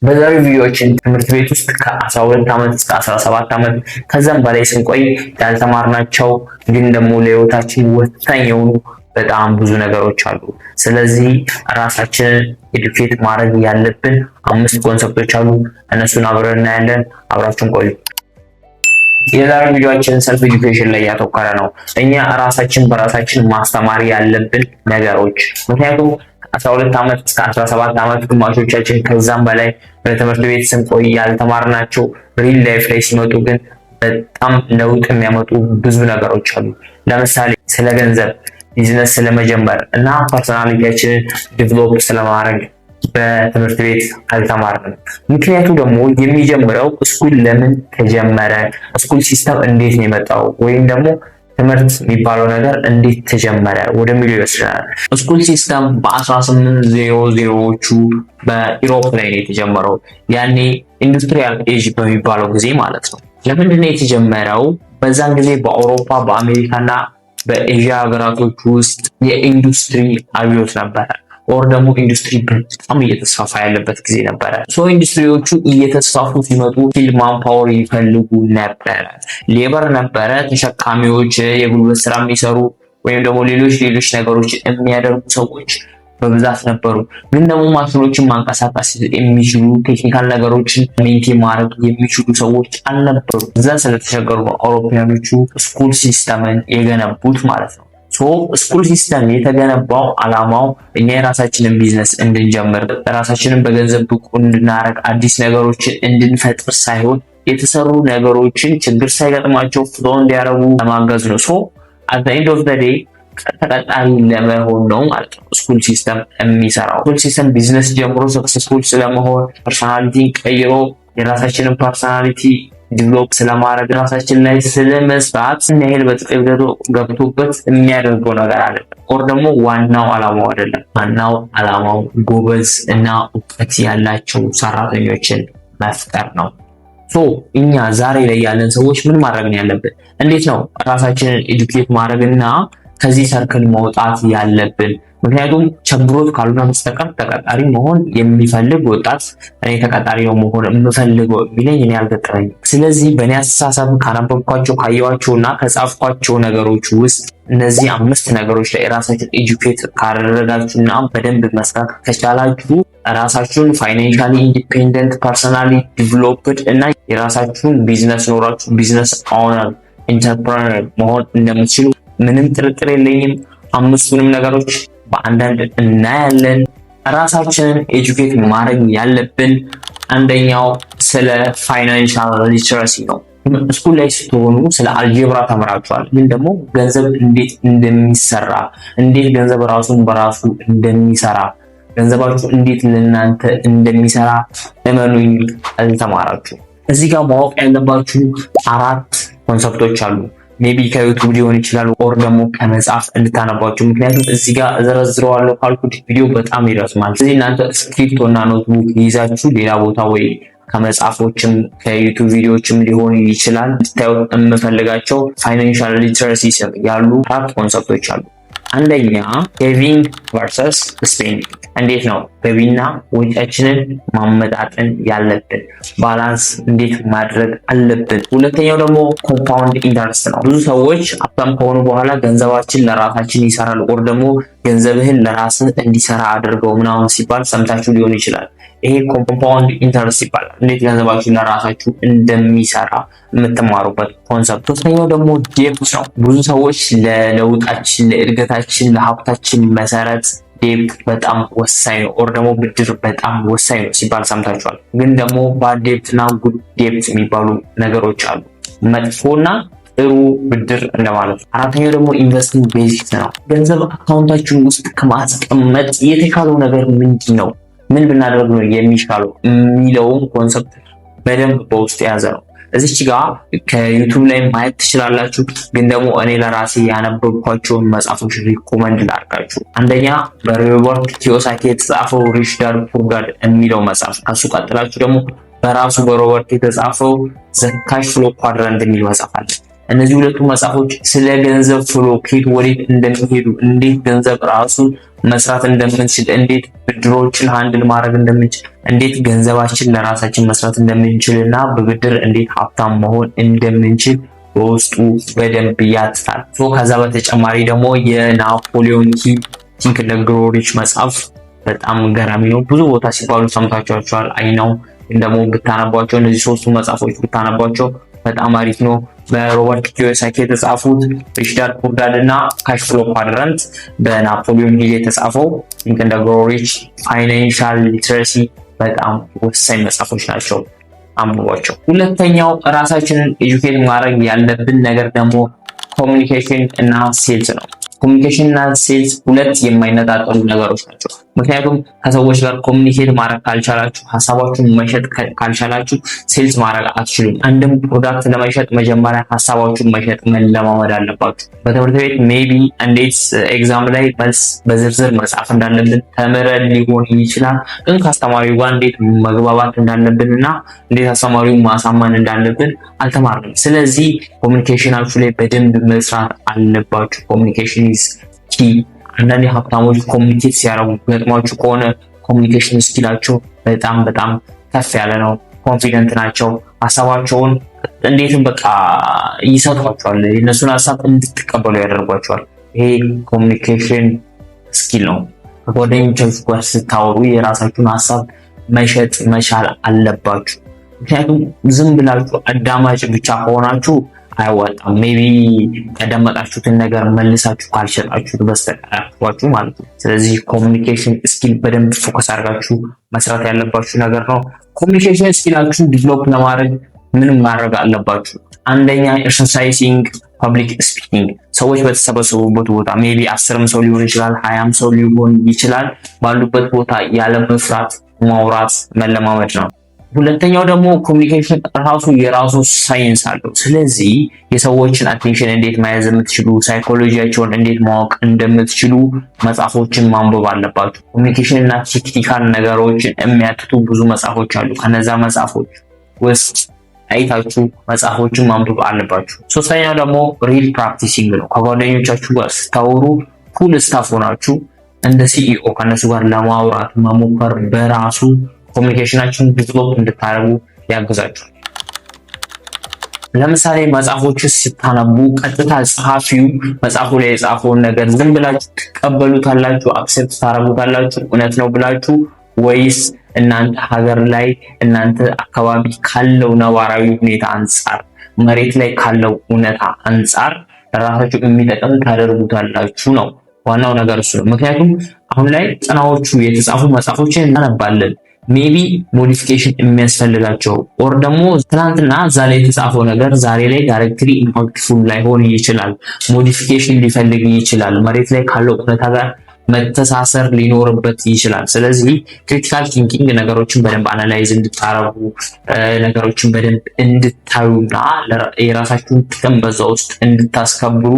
በዛሬው ቪዲዮአችን ትምህርት ቤት ውስጥ ከ12 ዓመት እስከ 17 ዓመት ከዛም በላይ ስንቆይ ያልተማርናቸው ግን ደግሞ ለህይወታችን ወሳኝ የሆኑ በጣም ብዙ ነገሮች አሉ። ስለዚህ ራሳችንን educate ማድረግ ያለብን አምስት concept ኦች አሉ። እነሱን አብረን እናያለን። አብራችሁን ቆዩ። የዛሬው ቪዲዮአችን self education ላይ ያተኮረ ነው። እኛ ራሳችን በራሳችን ማስተማር ያለብን ነገሮች፣ ምክንያቱም 12 ዓመት እስከ 17 ዓመት፣ ግማሾቻችን ከዛም በላይ በትምህርት ቤት ስንቆይ ያልተማርናቸው real life ላይ ሲመጡ ግን በጣም ለውጥ የሚያመጡ ብዙ ነገሮች አሉ። ለምሳሌ ስለ ገንዘብ፣ ቢዝነስ ስለመጀመር እና personality ያችንን develop ስለማድረግ በትምህርት ቤት አልተማርንም። ምክንያቱ ደግሞ የሚጀምረው school ለምን ተጀመረ፣ school system እንዴት ነው የመጣው፣ ወይም ደግሞ ትምህርት የሚባለው ነገር እንዴት ተጀመረ ወደሚለው ይወስደናል። School system በ1800ዎቹ በ Europe ላይ ነው የተጀመረው። ያኔ industrial age በሚባለው ጊዜ ማለት ነው። ለምንድን ነው የተጀመረው? በዛን ጊዜ በአውሮፓ፣ በአሜሪካና በኤዥያ ሀገራቶች ውስጥ የኢንዱስትሪ አብዮት ነበረ። Or ደግሞ ኢንዱስትሪ በጣም እየተስፋፋ ያለበት ጊዜ ነበረ። So ኢንዱስትሪዎቹ እየተስፋፉ ሲመጡ skilled manpower ይፈልጉ ነበረ። Labor ነበረ፣ ተሸካሚዎች፣ የጉልበት ስራ የሚሰሩ ወይም ደግሞ ሌሎች ሌሎች ነገሮች የሚያደርጉ ሰዎች በብዛት ነበሩ። ግን ደግሞ ማሽኖችን ማንቀሳቀስ የሚችሉ፣ technical ነገሮችን maintain ማድረግ የሚችሉ ሰዎች አልነበሩ። እዛ ስለተቸገሩ ነው አውሮፓውያኖቹ school system ን የገነቡት ማለት ነው። So school system የተገነባው አላማው እኛ የራሳችንን ቢዝነስ እንድንጀምር፣ ራሳችንን በገንዘብ ብቁ እንድናደርግ፣ አዲስ ነገሮችን እንድንፈጥር ሳይሆን የተሰሩ ነገሮችን ችግር ሳይገጥማቸው flow እንዲያደርጉ ለማገዝ ነው። So at the end of the day ተቀጣሪ ለመሆን ነው ማለት ነው school system የሚሰራው። School system ቢዝነስ ጀምሮ successful ስለመሆን፣ personality ን ቀይሮ የራሳችንን personality develop ስለማድረግ፣ ራሳችን ላይ ስለመስራት ያህል በጥቅል ገብቶበት የሚያደርገው ነገር አይደለም። Or ደግሞ ዋናው አላማው አይደለም። ዋናው አላማው ጎበዝ እና እውቀት ያላቸው ሰራተኞችን መፍጠር ነው። So እኛ ዛሬ ላይ ያለን ሰዎች ምን ማድረግ ነው ያለብን? እንዴት ነው ራሳችንን educate ማድረግ እና ከዚህ circle መውጣት ያለብን? ምክንያቱም ቸግሮት ካልሆነ በስተቀር ተቀጣሪ መሆን የሚፈልግ ወጣት እኔ ተቀጣሪ ነው መሆን የምፈልገው የሚለኝ እኔ አልገጠመኝም። ስለዚህ በእኔ አስተሳሰብ ካነበብኳቸው፣ ካየኋቸው እና ከጻፍኳቸው ነገሮች ውስጥ እነዚህ አምስት ነገሮች ላይ ራሳችሁን educate ካደረጋችሁ እና በደንብ መስራት ከቻላችሁ ራሳችሁን financially independent፣ personally developed እና የራሳችሁን ቢዝነስ ኖራችሁ business owner፣ entrepreneur መሆን እንደምትችሉ ምንም ጥርጥር የለኝም። አምስቱንም ነገሮች በአንዳንድ እናያለን። ራሳችንን educate ማድረግ ያለብን አንደኛው ስለ financial literacy ነው። School ላይ ስትሆኑ ስለ algebra ተምራችኋል። ግን ደግሞ ገንዘብ እንዴት እንደሚሰራ፣ እንዴት ገንዘብ ራሱን በራሱ እንደሚሰራ፣ ገንዘባችሁ እንዴት ለእናንተ እንደሚሰራ እመኑኝ አልተማራችሁ። እዚህ ጋር ማወቅ ያለባችሁ አራት concept ኦች አሉ። Maybe ከ YouTube ሊሆን ይችላል or ደግሞ ከመጽሐፍ እንድታነቧቸው። ምክንያቱም እዚህ ጋር እዘረዝረዋለሁ ካልኩት ቪዲዮ በጣም ይረዝማል። ስለዚህ እናንተ እስክሪፕቶ እና notebook ይዛችሁ ሌላ ቦታ ወይ ከመጽሐፎችም ከ YouTube ቪዲዮዎችም ሊሆን ይችላል እንድታዩት የምፈልጋቸው financial literacy ስር ያሉ አራት concept ኦች አሉ። አንደኛ saving versus spending፣ እንዴት ነው ገቢና ወጪያችንን ማመጣጠን ያለብን፣ balance እንዴት ማድረግ አለብን። ሁለተኛው ደግሞ compound interest ነው። ብዙ ሰዎች ሀብታም ከሆኑ በኋላ ገንዘባችን ለራሳችን ይሰራል or ደግሞ ገንዘብህን ለራስህ እንዲሰራ አድርገው ምናምን ሲባል ሰምታችሁ ሊሆን ይችላል። ይሄ compound interest ይባላል። እንዴት ገንዘባችሁ ለራሳችሁ እንደሚሰራ የምትማሩበት concept። ሶስተኛው ደግሞ debt ነው። ብዙ ሰዎች ለለውጣችን፣ ለእድገታችን፣ ለሀብታችን መሰረት debt በጣም ወሳኝ ነው or ደግሞ ብድር በጣም ወሳኝ ነው ሲባል ሰምታችኋል። ግን ደግሞ bad debt እና good debt የሚባሉ ነገሮች አሉ። መጥፎና ጥሩ ብድር እንደማለት ነው። አራተኛው ደግሞ investing basics ነው። ገንዘብ account ኣችን ውስጥ ከማስቀመጥ የተሻለው ነገር ምንድን ነው? ምን ብናደርግ ነው የሚሻለው የሚለውን concept በደንብ በውስጡ የያዘ ነው። እዚች ጋር ከ YouTube ላይ ማየት ትችላላችሁ። ግን ደግሞ እኔ ለራሴ ያነበብኳቸውን መጽሐፎች recommend ላድርጋችሁ። አንደኛ በሮበርት ኪዮሳኪ የተጻፈው Rich Dad Poor Dad የሚለው መጽሐፍ፣ ከሱ ቀጥላችሁ ደግሞ በራሱ በሮበርት የተጻፈው The Cash Flow Quadrant የሚል መጽሐፍ አለ። እነዚህ ሁለቱ መጽሐፎች ስለ ገንዘብ flow ከየት ወዴት እንደሚሄዱ፣ እንዴት ገንዘብ ራሱን መስራት እንደምንችል፣ እንዴት ብድሮችን handle ማድረግ እንደምንችል፣ እንዴት ገንዘባችን ለራሳችን መስራት እንደምንችል እና በብድር እንዴት ሀብታም መሆን እንደምንችል በውስጡ በደንብ ያትታል። ከዛ በተጨማሪ ደግሞ የናፖሊዮን ሂል Think and Grow Rich መጽሐፍ በጣም ገራሚ ነው። ብዙ ቦታ ሲባሉ ሰምታችኋቸዋል። I know ግን ደግሞ ብታነቧቸው፣ እነዚህ ሶስቱ መጽሐፎች ብታነቧቸው በጣም አሪፍ ነው። በሮበርት ኪዮሳኪ የተጻፉት Rich Dad Poor Dad እና Cash Flow Quadrant፣ በናፖሊዮን ሂል የተጻፈው Think and Grow Rich፣ financial literacy በጣም ወሳኝ መጽሐፎች ናቸው። አንብቧቸው። ሁለተኛው ራሳችንን educate ማድረግ ያለብን ነገር ደግሞ communication እና sales ነው። Communication እና sales ሁለት የማይነጣጠሉ ነገሮች ናቸው። ምክንያቱም ከሰዎች ጋር communicate ማድረግ ካልቻላችሁ፣ ሀሳባችሁን መሸጥ ካልቻላችሁ sales ማድረግ አትችሉም። አንድም product ለመሸጥ መጀመሪያ ሀሳባችሁን መሸጥ መለማመድ አለባችሁ። በትምህርት ቤት maybe እንዴት exam ላይ መልስ በዝርዝር መጻፍ እንዳለብን ተምረን ሊሆን ይችላል። ግን ከአስተማሪው ጋር እንዴት መግባባት እንዳለብን እና እንዴት አስተማሪውን ማሳመን እንዳለብን አልተማርንም። ስለዚህ communication ኣችሁ ላይ በደንብ መስራት አለባችሁ። Communication is key። አንዳንድ ሀብታሞች communicate ሲያደርጉ ገጥሟችሁ ከሆነ communication skill ኣቸው በጣም በጣም ከፍ ያለ ነው። Confident ናቸው። ሀሳባቸውን እንዴትም በቃ ይሰጧቸዋል። የእነሱን ሀሳብ እንድትቀበሉ ያደርጓቸዋል። ይሄ communication skill ነው። ከጓደኞቻችሁ ጋር ስታወሩ የራሳችሁን ሀሳብ መሸጥ መቻል አለባችሁ። ምክንያቱም ዝም ብላችሁ አዳማጭ ብቻ ከሆናችሁ አያዋጣም። Maybe ያዳመጣችሁትን ነገር መልሳችሁ ካልሸጣችሁት በስተቀር ማለት ነው። ስለዚህ communication skill በደንብ focus አድርጋችሁ መስራት ያለባችሁ ነገር ነው። Communication skill ኣችሁን develop ለማድረግ ምን ማድረግ አለባችሁ? አንደኛ exercising public speaking። ሰዎች በተሰበሰቡበት ቦታ፣ maybe 10ም ሰው ሊሆን ይችላል፣ 20ም ሰው ሊሆን ይችላል፣ ባሉበት ቦታ ያለመፍራት ማውራት መለማመድ ነው። ሁለተኛው ደግሞ communication ራሱ የራሱ ሳይንስ አለው። ስለዚህ የሰዎችን attention እንዴት መያዝ እንደምትችሉ፣ psychology ያቸውን እንዴት ማወቅ እንደምትችሉ መጽሐፎችን ማንበብ አለባችሁ። Communication እና technical ነገሮችን የሚያትቱ ብዙ መጽሐፎች አሉ። ከነዛ መጽሐፎች ውስጥ አይታችሁ መጽሐፎችን ማንበብ አለባችሁ። ሶስተኛው ደግሞ real practicing ነው። ከጓደኞቻችሁ ጋር ስታወሩ full staff ሆናችሁ እንደ CEO ከነሱ ጋር ለማውራት መሞከር በራሱ communication ኣችሁን develop እንድታደርጉ ያግዛችኋል። ለምሳሌ መጽሐፎች ስታነቡ ቀጥታ ጸሐፊው መጽሐፉ ላይ የጻፈውን ነገር ዝም ብላችሁ ትቀበሉታላችሁ፣ accept ታደርጉታላችሁ፣ እውነት ነው ብላችሁ፣ ወይስ እናንተ ሀገር ላይ፣ እናንተ አካባቢ ካለው ነባራዊ ሁኔታ አንጻር፣ መሬት ላይ ካለው እውነታ አንጻር ለራሳችሁ የሚጠቅም ታደርጉታላችሁ ነው። ዋናው ነገር እሱ ነው። ምክንያቱም አሁን ላይ ጥናዎቹ የተጻፉ መጽሐፎችን እናነባለን፣ maybe modification የሚያስፈልጋቸው or ደግሞ ትናንትና እዛ ላይ የተጻፈው ነገር ዛሬ ላይ directly impactful ላይሆን ይችላል። Modification ሊፈልግ ይችላል። መሬት ላይ ካለው እውነታ ጋር መተሳሰር ሊኖርበት ይችላል። ስለዚህ critical thinking ነገሮችን በደንብ analyze እንድታረጉ፣ ነገሮችን በደንብ እንድታዩና የራሳችሁን ጥቅም በዛ ውስጥ እንድታስከብሩ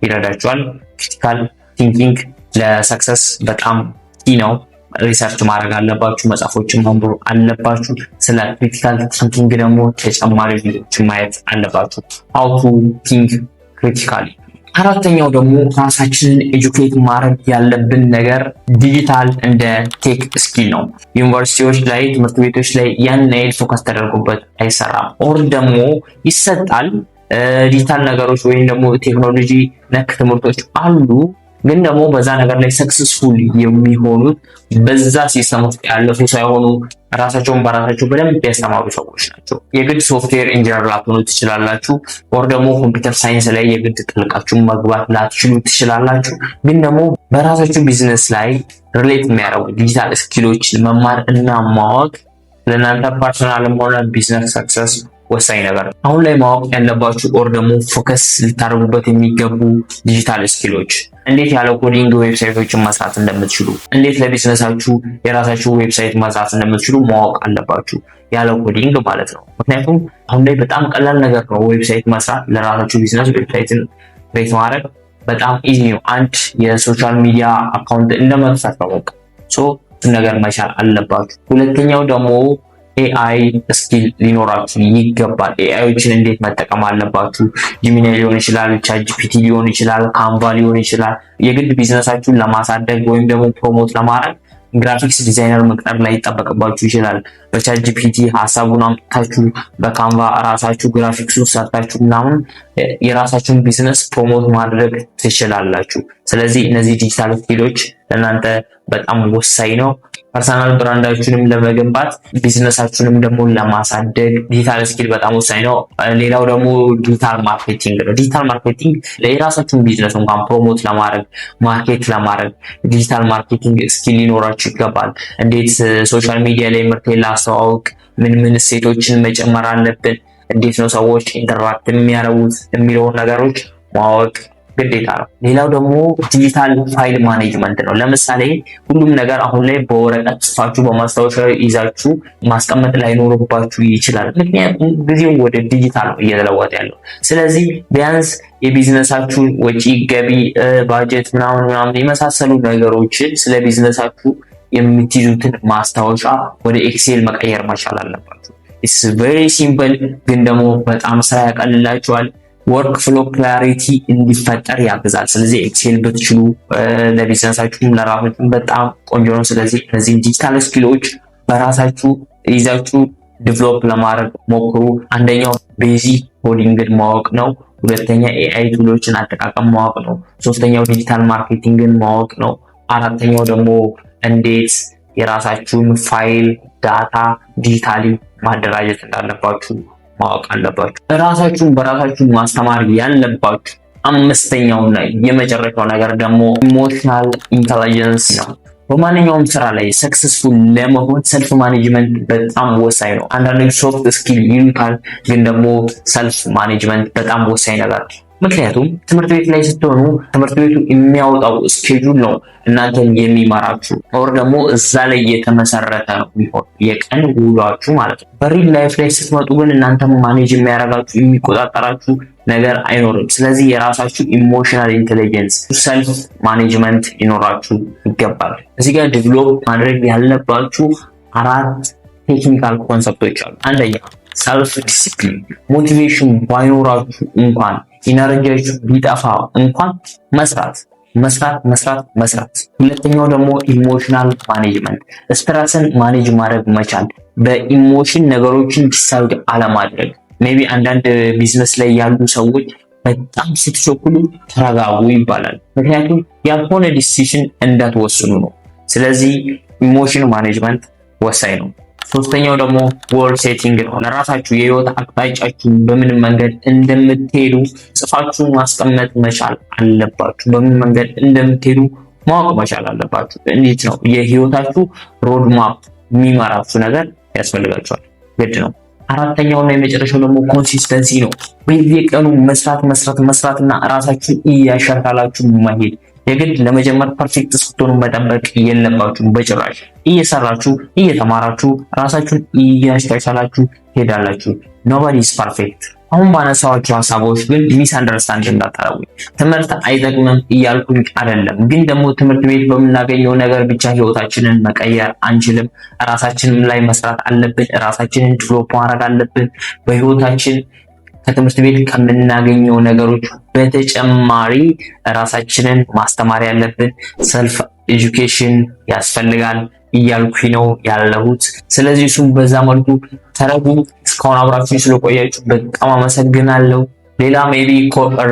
ይረዳችኋል። Critical thinking ለ success በጣም key ነው። Research ማድረግ አለባችሁ፣ መጽሐፎችን ማንበብ አለባችሁ። ስለ critical thinking ደግሞ ተጨማሪ ቪዲዮችን ማየት አለባችሁ። How to think critically። አራተኛው ደግሞ ራሳችንን educate ማድረግ ያለብን ነገር digital and tech skill ነው። ዩኒቨርሲቲዎች ላይ፣ ትምህርት ቤቶች ላይ ያን ያህል focus ተደርጎበት አይሰራም። Or ደግሞ ይሰጣል፣ ዲጂታል ነገሮች ወይም ደግሞ ቴክኖሎጂ ነክ ትምህርቶች አሉ፣ ግን ደግሞ በዛ ነገር ላይ successful የሚሆኑት በዛ system ውስጥ ያለፉ ሳይሆኑ ራሳቸውን በራሳቸው በደንብ ያስተማሩ ሰዎች ናቸው። የግድ software engineer ላትሆኑ ትችላላችሁ፣ or ደግሞ computer science ላይ የግድ ጠልቃችሁ መግባት ላትችሉ ትችላላችሁ። ግን ደግሞ በራሳችሁ ቢዝነስ ላይ relate የሚያደርጉ digital skill ኦችን መማር እና ማወቅ ለእናንተ personal ም ሆነ business success ወሳኝ ነገር ነው። አሁን ላይ ማወቅ ያለባችሁ or ደግሞ focus ልታደርጉበት የሚገቡ digital skill ኦች እንዴት ያለ coding website ኦችን መስራት እንደምትችሉ፣ እንዴት ለቢዝነሳችሁ የራሳችሁ website መስራት እንደምትችሉ ማወቅ አለባችሁ። ያለ coding ማለት ነው። ምክንያቱም አሁን ላይ በጣም ቀላል ነገር ነው website መስራት። ለራሳችሁ business website ን create ማድረግ በጣም easy ነው። አንድ የ social media account እንደመክፈት ነው በቃ። So እሱን ነገር መቻል አለባችሁ። ሁለተኛው ደግሞ AI skill ሊኖራችሁ ይገባል። AI ዎችን እንዴት መጠቀም አለባችሁ? Gemini ሊሆን ይችላል፣ ChatGPT ሊሆን ይችላል፣ Canva ሊሆን ይችላል። የግድ ቢዝነሳችሁን ለማሳደግ ወይም ደግሞ promote ለማድረግ graphics designer መቅጠር ላይጠበቅባችሁ ይችላል። በ ChatGPT ሀሳቡን አምጥታችሁ በ Canva ራሳችሁ ግራፊክሱን ሰርታችሁ ምናምን የራሳችሁን business promote ማድረግ ትችላላችሁ። ስለዚህ እነዚህ digital skill ኦች ለእናንተ በጣም ወሳኝ ነው። Personal brand ኣችሁንም ለመገንባት፣ ቢዝነሳችሁንም ደግሞ ለማሳደግ digital skill በጣም ወሳኝ ነው። ሌላው ደግሞ digital marketing ነው። Digital marketing የራሳችሁን ቢዝነስ እንኳን promote ለማድረግ፣ market ለማድረግ digital marketing skill ሊኖራችሁ ይገባል። እንዴት social media ላይ ምርቴን ላስተዋውቅ፣ ምን ምን እሴቶችን መጨመር አለብን፣ እንዴት ነው ሰዎች interact የሚያደርጉት የሚለውን ነገሮች ማወቅ ግዴታ ነው። ሌላው ደግሞ digital file management ነው። ለምሳሌ ሁሉም ነገር አሁን ላይ በወረቀት ጽፋችሁ በማስታወሻ ይዛችሁ ማስቀመጥ ላይኖርባችሁ ይችላል። ምክንያቱም ጊዜው ወደ ዲጂታል ነው እየተለወጠ ያለው። ስለዚህ ቢያንስ የቢዝነሳችሁን ወጪ፣ ገቢ፣ ባጀት ምናምን ምናምን የመሳሰሉ ነገሮችን ስለ ቢዝነሳችሁ የምትይዙትን ማስታወሻ ወደ Excel መቀየር መቻል አለባችሁ። It's very simple፣ ግን ደግሞ በጣም ስራ ያቀልላችኋል። Workflow clarity እንዲፈጠር ያግዛል። ስለዚህ Excel ብትችሉ ለቢዝነሳችሁም ለራሳችሁም በጣም ቆንጆ ነው። ስለዚህ እነዚህን digital skill ኦች በራሳችሁ ይዛችሁ develop ለማድረግ ሞክሩ። አንደኛው basic coding ን ማወቅ ነው። ሁለተኛ AI tool ኦችን አጠቃቀም ማወቅ ነው። ሶስተኛው digital marketing ን ማወቅ ነው። አራተኛው ደግሞ እንዴት የራሳችሁን file data digitally ማደራጀት እንዳለባችሁ ማወቅ አለባችሁ። ራሳችሁን በራሳችሁ ማስተማር ያለባችሁ አምስተኛውና የመጨረሻው ነገር ደግሞ emotional intelligence ነው። በማንኛውም ስራ ላይ successful ለመሆን self management በጣም ወሳኝ ነው። አንዳንዶች soft skill ይሉታል፣ ግን ደግሞ self management በጣም ወሳኝ ነገር ነው። ምክንያቱም ትምህርት ቤት ላይ ስትሆኑ ትምህርት ቤቱ የሚያወጣው schedule ነው እናንተን የሚመራችሁ፣ or ደግሞ እዛ ላይ የተመሰረተ ነው የሚሆን የቀን ውሏችሁ ማለት ነው። በ real life ላይ ስትመጡ ግን እናንተን manage የሚያደርጋችሁ፣ የሚቆጣጠራችሁ ነገር አይኖርም። ስለዚህ የራሳችሁ emotional intelligence፣ self management ሊኖራችሁ ይገባል። እዚህ ጋር develop ማድረግ ያለባችሁ አራት technical concept ኦች አሉ። አንደኛ self discipline፣ motivation ባይኖራችሁ እንኳን፣ energy ያችሁ ቢጠፋ እንኳን መስራት፣ መስራት፣ መስራት፣ መስራት። ሁለተኛው ደግሞ emotional management፣ stress ን manage ማድረግ መቻል፣ በ emotion ነገሮችን decide አለማድረግ። Maybe አንዳንድ ቢዝነስ ላይ ያሉ ሰዎች በጣም ስትቸኩሉ ተረጋጉ ይባላል። ምክንያቱም ያልሆነ decision እንዳትወስኑ ነው። ስለዚህ emotion management ወሳኝ ነው። ሶስተኛው ደግሞ goal setting ነው። ለራሳችሁ የህይወት አቅጣጫችሁን በምን መንገድ እንደምትሄዱ ጽፋችሁ ማስቀመጥ መቻል አለባችሁ። በምን መንገድ እንደምትሄዱ ማወቅ መቻል አለባችሁ። እንዴት ነው የህይወታችሁ roadmap የሚመራችሁ ነገር ያስፈልጋችኋል፣ ግድ ነው። አራተኛውና የመጨረሻው ደግሞ consistency ነው። በየቀኑ መስራት፣ መስራት፣ መስራት እና ራሳችሁን እያሻሻላችሁ መሄድ። የግድ ለመጀመር perfect እስክትሆኑ መጠበቅ የለባችሁም በጭራሽ። እየሰራችሁ፣ እየተማራችሁ፣ ራሳችሁን እያሻሻላችሁ ትሄዳላችሁ። Nobody is perfect። አሁን ባነሳኋቸው ሀሳቦች ግን misunderstand እንዳታረጉኝ። ትምህርት አይጠቅምም እያልኩኝ አይደለም። ግን ደግሞ ትምህርት ቤት በምናገኘው ነገር ብቻ ህይወታችንን መቀየር አንችልም። ራሳችንም ላይ መስራት አለብን። ራሳችንን develop ማድረግ አለብን። በህይወታችን ከትምህርት ቤት ከምናገኘው ነገሮች በተጨማሪ ራሳችንን ማስተማር ያለብን፣ self education ያስፈልጋል እያልኩኝ ነው ያለሁት። ስለዚህ እሱም በዛ መልኩ ተረዱ። እስካሁን አብራችሁኝ ስለቆያችሁ በጣም አመሰግናለሁ። ሌላ maybe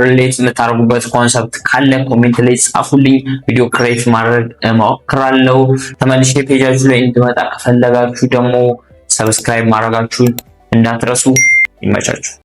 relate የምታደርጉበት concept ካለ comment ላይ ጻፉልኝ። ቪዲዮ create ማድረግ እሞክራለሁ። ተመልሼ page ኣችሁ ላይ እንድመጣ ከፈለጋችሁ ደግሞ subscribe ማድረጋችሁን እንዳትረሱ። ይመቻችሁ።